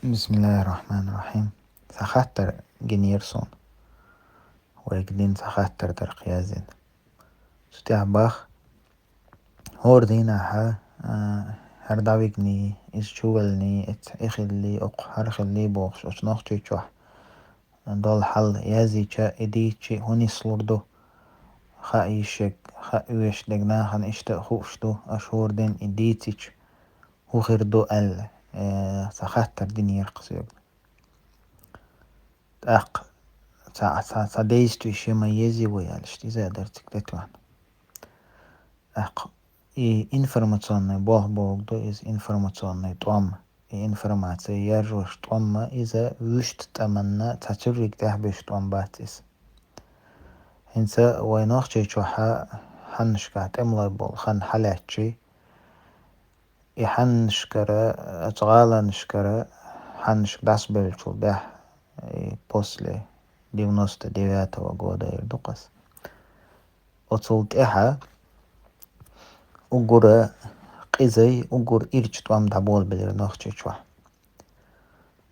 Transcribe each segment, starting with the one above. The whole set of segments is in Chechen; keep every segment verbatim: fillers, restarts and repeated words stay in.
Бисмиллахир-рахманир-рахим. Цхьа хаттар гинера суна. Вайга дина цхьа хаттар дара кхы язйина. Цу тӀехь бах, хӀора дийнахьа, а, хӀара дӀавигний, иза чувеллний, эцхьа и хиллий, окху хӀара хиллий бохуш, оцу Нохчийчохь долу хьал язйича, и дийцича, хӀун нислур ду? Хаа йиш ерг, хаа оьшуш дерг нахана иштта а хууш ду, аша хӀора ден и дийцича, хӀун хир ду аьлла, э, цхьа хаттар динера кху соьга. ТӀаккха цхьа, цхьа, цхьа действие ма езий вай аьлла, иштта иза а дара цига тӀетоьхна. ТӀаккха и информационный болх бохург ду, иза информационный тӀом, и информаци яржош тӀом ма, иза вуьшта тӀаманна цхьа цуьрриг тӀехь буьсу тӀом бац иза. ХӀинца вай Нохчийчохь хьаннашкахь тӀемалой болу хан хьалаьцчий, и хьаннашкара, оцу гӀаланашкара хьаннашка дӀасабевллачул тӀаьхьа, и после девяносто девятого года эр ду-кх ас. Оцул тӀаьхьа уггара къиза, уггар ирча тӀом дӀаболабелира Нохчийчохь.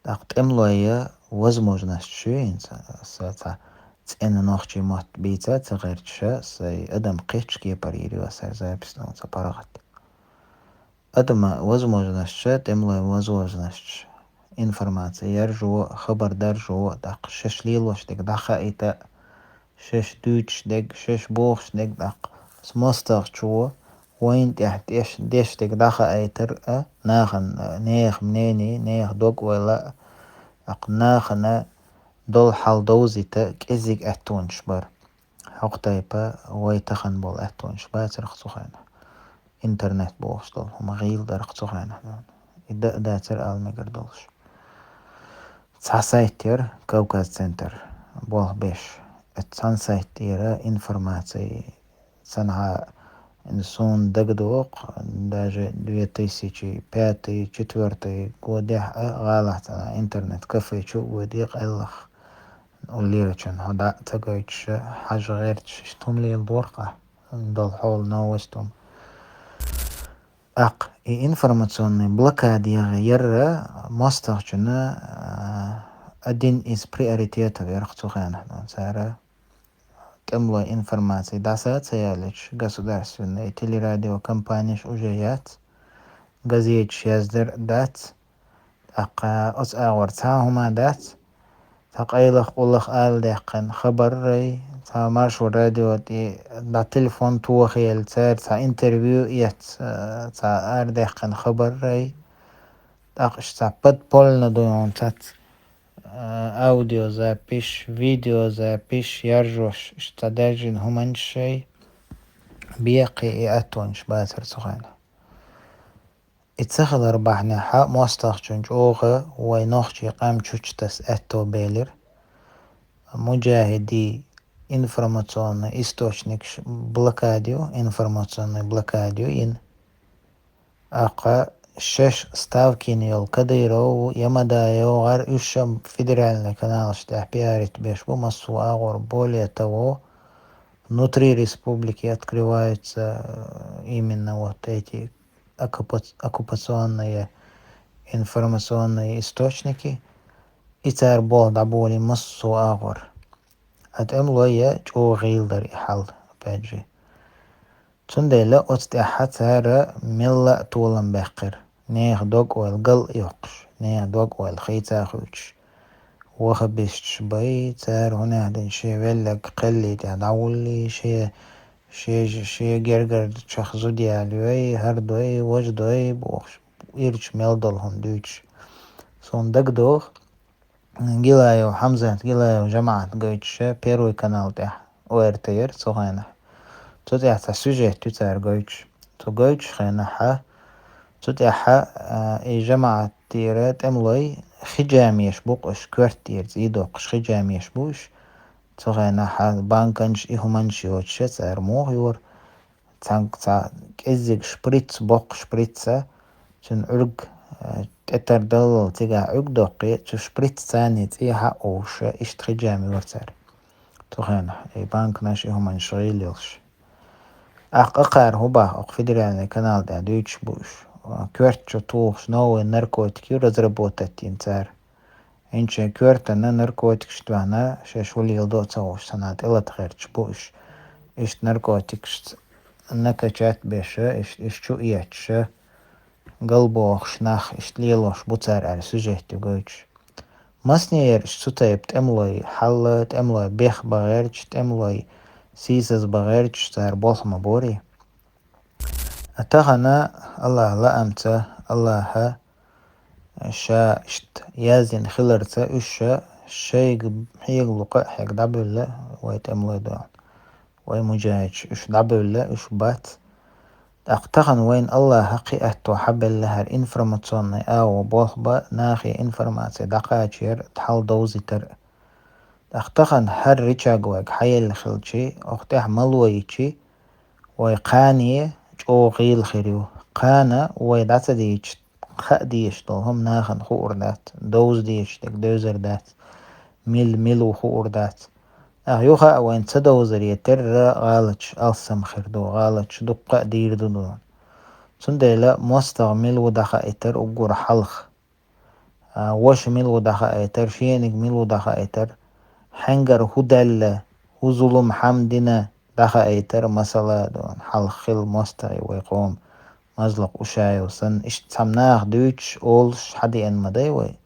ТӀаккха тӀемалой возможносташ ю хӀинца, са цхьа цӀена нохчийн мотт бийца ца гӀерташ, сайн адам кхетчу кепара йийр ю аса хӀара запись, ну, цхьа паргӀат. Адама возможносташ, тӀемалой возможносташ, информаци яржо, хабар даржо, тӀаккха шаьш лелош дерг дӀахаийта, шаьш дуьйцуш дерг, шаьш бохуш дерг, тӀаккха оцу мостагӀчо вайна тӀехь деш, деш дерг дӀахаийтар а, нахана, нехан мнение, нехан дог-ойла а, тӀаккха нахана долу хьал довзийта кӀеззиг аьттонаш бара. ХӀокху тайпа вай тахана болу аьттонаш бацара-кх цу хенахь. Интернет бохуш долу хӀума гӀийла дара-кх цу хенахь. И дан а дацара ала мегар долуш. Цхьа сайт яра, Кавказ-центр болх беш. Оцу цхьана сайт тӀера информаци, санхьа, суна дагадогӀу-кх, даже две тысячи пятый, четвёртый годехь а гӀалахь цхьана интернет-кафе чу а воьдий къайлаха. Уллерачун хьо дӀа а ца гойтуш, хьажа гӀерташ, иштта хӀума леладора-кх, долу хьолан новость хӀума. ТӀаккха и информационный блокада яра мостагӀчунна, а, один из приоритетов яра-кх цу хенахь. Цара тӀемалой информаци дӀаса а ца ялийча, государственный телерадиокомпанеш уже яц, газеташ яздар дац, тӀаккха оцу агӀор цхьа а хӀума дац, цхьа къайлаха-къуллаха ала даьккхина хабаррай, цхьа Маршо радио тӀе дӀа телефон тохаелла, цара цхьа интервью эцна, цхьа арадаьккхина хабаррай, тӀаккха иштта цхьа подпольно ду хьуна цац, а, аудиозапись, видеозапись яржош, иштта цхьа даьржина хӀуманаш шай, беккхий и аьттонаш бацара цу хенахь. И ца хилар бахьанехь мостагӀчун чӀогӀа вай нохчийн къам чучу таса аьтто белира. Муджахидийн информационный источникаш блокада ю, информационный блокада ю йина. ТӀаккха шаьш ставка йина йолу Кадыров я Мадаев гӀар уьш а федеральный каналаш тӀехь пиарить беш бу массо а агӀор. Более того, внутри республики открываются, э, именно вот эти оккупа-, оккупационные информационные источники, и цара болх дӀаболий массо а агӀор. А тӀемалой чӀогӀа гӀийла дара и хьал, опять же. Цундела оцу тӀаьхьа цара мелла а толам баьккхира, нехан дог-ойла гал а йоккхуш, нехан дог-ойла хийца а хуьйцуш. Вахабисташ бай, цара хӀунехдина шен веллаг кхелли тӀехь дӀавуллий, шен, шен, шен гергарчех зуда ялайой, хӀара дой, важа дой бохуш, ирча мел долу хӀума дуьйцуш. Суна дагадогӀу, Гилаев Хьамзат, Гилаев ЖамаӀат гойтуш, Первый канал тӀехь, О Р Т яра цу хенахь. Цу тӀехь цхьа сюжет ю цара гойтуш. Цу гойтуш хенахьа, цу тӀехьа, а, и ЖамаӀат тӀера тӀемалой хиджамеш бу-кх уьш, коьрта тӀера цӀий доккхуш хиджамеш бу уьш. Цу хенахьа банканаш и хӀуманаш йоцуша цара муха йора? Цхьаьнга цхьа кӀеззиг шприц, боккха шприца, цуьнан Ӏуьрг, э, тӀетардаллал цигахь Ӏуьрг доккхий, цу шприцца царний цӀий хьаовша, иштта хиджам йора цара. Цу хенахь и банканаш, и хӀуманаш гӀийла йолуш. Аккха кхара хӀун баха, окху федеральный канал тӀехь дуьйцуш бу уьш. коьрта чу тухуш новый наркотик ю разработать йина цара. Инче коьртана наркотикаш тоьхна, шаьш хӀу леладо а ца хууш санна, тӀелатаьргаш бу уьш. Иштта наркотикашца накачать беш, иштта, иштта чу эцаш, галбохуш нах иштта лелош бу цара аьлла сюжет ю гойтуш. Массане яра иштта цу тайпа тӀемалой хьал, тӀемалой бех бан гӀерташ, тӀемалой сийсаз бан гӀерташ цара болх ма бори. А тахана АллахӀ лаамца, АллахӀа ша иштта яздина хиларца, уьш ша шайга хьега лукха а хьега дӀабевлла, вай тӀемалой дохьна. Вай мужахӀидаш уьш дӀабевлла, уьш бац. ТӀаккха тахана вайна АллахӀа кхин аьтто хьабелла хӀара информационный агӀо болх бан, нахе информаци дӀакхачар, хьал довзийтар. ТӀаккха тахана хӀара рычаг вайга хьаелла хилчи, оха тӀехь мало йичи, вай кхане чӀогӀа гӀийла хир ю. Кхана вай дӀа ца дийча, хаа дезаш долу хӀума нахана хуур дац, довза дезаш дерг девзар дац, мила мила ву хуур дац. ТӀаккха юха а вайна ца довзаре терра гӀалаташ алссам хир ду, гӀалаташ дуккха а дийр ду дуьйна. Цундела мостагӀа мила ву дӀахаийтар уггар хьалха. А, ваша мила ву дӀахаийтар, шениг мила ву дӀахаийтар, хьаьнгара хӀу даьлла, хӀу зулам хьан дина дӀахаийтар, масала, дуьйна, хьалха хилла мостагӀий вай къоман Мазлукъ Ушаев санна, иштта цхьана наха дуьйцуш, олуш хьадеана ма дай вай.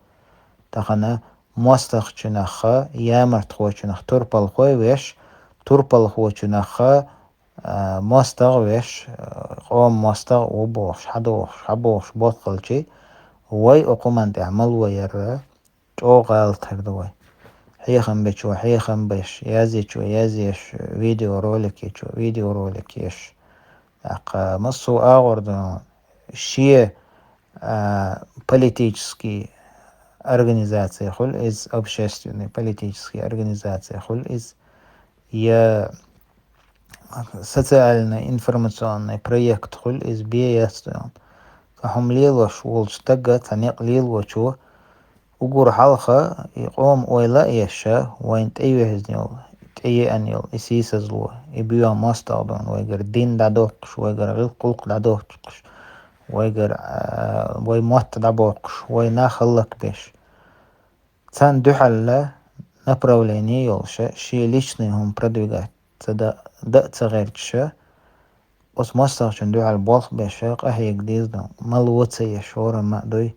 Тахана мостагӀчунах, ямартхочунах турпалхой веш, турпалхочунах, а, мостагӀа веш, а, къоман мостагӀа ву бохуш, хьадохуш, хьабохуш болх хилчи, вай окху хӀуманна тӀехь мало ярра, чӀогӀа гӀалат хир ду вай. Хьехам бечо хьехам беш, язйечо язъеш, видеоролик ечо видеоролик еш. ТӀаккха массо а агӀор ду шен, а, политический организаци хуьлу иза, общественный политический организаци хуьлу иза, я социальный информационный проект хуьлу иза, бен яц дуьйна. Цхьа хӀума лелош волчу стага, цхьа некъ лелочо, уггар хьалха и къоман ойла а еш, вайна тӀеевзина йолу, тӀееана йолу и сийсазло, и боьха мостагӀа дуьйна, вайгара дин дӀадоккхуш, вайгара гӀиллакх-гӀуллакх дӀадоккхуш, вайгара, а, вай мотт дӀабоккхуш, вай нах хӀаллакбеш. Царна дуьхьал направление йолуш, шен личный хӀума продвигать ца да-, дан а ца гӀерташ, оцу мостагӀчунна дуьхьал болх беш, къахьега деза ду, мало ца еш, хӀораммо а дуй.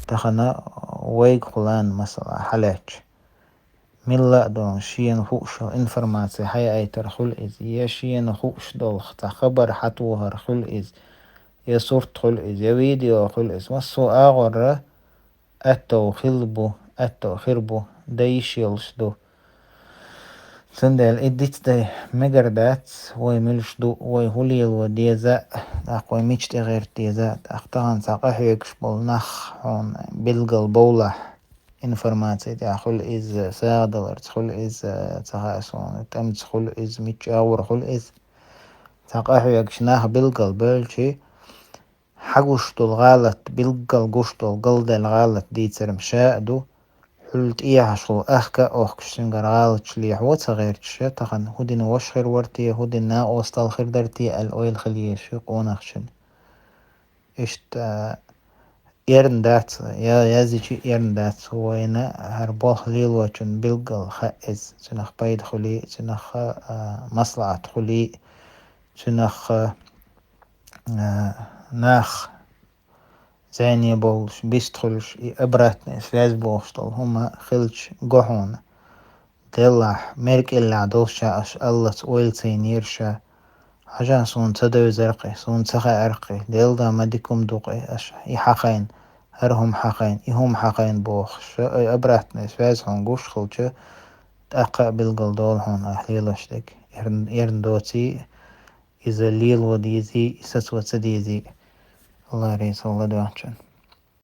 Тахана вайгахула, масала, хьалаьцча, милла а ду, шена хууш йолу информаци хьаяийтар хуьлу иза, я шена хууш долу цхьа хабар хьатохар хуьлу иза, я сурт хуьлу иза, я видео хуьлу иза. Массо а агӀор аьтту хилла бу, аьтту хир бу, дан йиш йолуш ду. Цундела и дицдай мегар дац, вай муьлш ду, вай хӀу лело деза, тӀаккха вай мича тӀе гӀерта деза, тӀаккха тахана цхьа къахьоьгуш болу нах хьуна билггал бовлахь, информаци тӀехь хуьлу иза, сагӀа даларца хуьлу иза, ца хаьа суна, тӀамца хуьлу иза, мичча агӀор хуьлу иза. Цхьа къахьоьгуш нах билггал бевлчи, хьан гуш долу гӀалат, билггал гуш долу галдаьлла гӀалат дийцар-м ша а ду, хьуьлла тӀехьашхула ахка а охкуш, цуьнгара гӀалаташ лехьо ца гӀерташ, тахана хӀу дина ваша хир вара те, хӀу дина накъосталла хир дара те аьлла ойла хила езаш ю къонахчун. Иштта, а, эрна дац, я язйича а эрна дац, вайна хӀара болх лелочун билггал хаьа иза, цуьнах пайда хуьлий, цуьнах, а, маслаӀат хуьлий, цуьнах, а, а, нах зӀене бовлуш, бист хуьлуш, и обратная связь бохуш долу хӀума хилча го хьуна. Деллахь, меркӀиллехь долуш ша аша аллаца ойла ца йинера ша. Хьажа, суна ца девзара кхин, суна ца хаьара кхин, Делан дуьхьа ма дика хӀума ду кхин аша, и хьахайна, хӀара хӀума хьахайна, и хӀума хьахайна бохуш, ша ай обратная связь хьуна гуш хилча, тӀаккха а билггал долу хьуна ахь лелош дерг. Эрна, эрна доций, иза лело дезий, и сацо ца дезий. Аллах реза хуьлда доьхначунна.